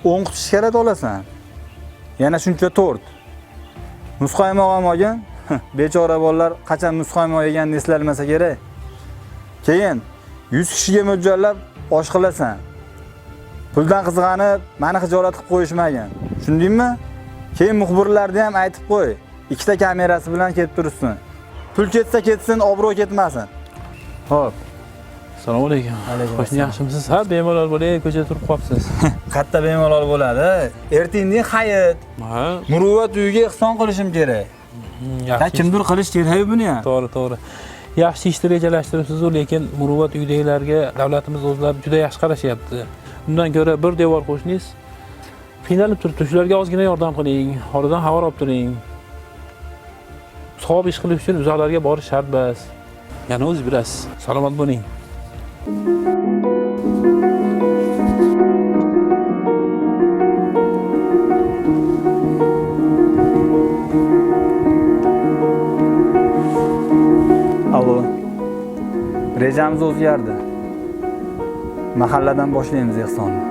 10 quti shokolad olasan. Yana shuncha tort. Muzqaymoq ham olgin. Bechora bolalar qachon muzqaymoq yeganini eslalmasa kerak. Keyin 100 kishiga mo'ljallab osh qilasan. Puldan qizg'anib, meni xijolat qilib qo'yishmagin. Tushundingmi? Keyin muxbirlarni ham aytib qo'y. Ikkita kamerasi bilan kelib tursin. Pul ketsa ketsin, obro' ketmasin. Xo'p. Assalomu alaykum. Alaykum Qo'shni yaxshimisiz? Ha, bemalol bo'ling, ko'chada turib qolibsiz. Qatta bemalol bo'ladi. Ertangi hayit. Ha, Muruvvat uyiga ehson qilishim kerak. Ha, yaxshi. kimdir qilish kerak buni ham. To'g'ri, to'g'ri. Yaxshi ishni rejalashtiribsiz, lekin muruvvat uydagilarga davlatimiz o'zlari juda yaxshi qarashyapti. Undan ko'ra bir devor qo'shningiz qiynalib turibdi. Shularga ozgina yordam qiling, holidan xabar olib turing. Savob ish qilish uchun uzoqlarga borish shart emas. Yana o'zingiz bilasiz. Salomat bo'ling. Allo. Rejamiz o'zgardi. Mahalladan boshlaymiz ehsonni.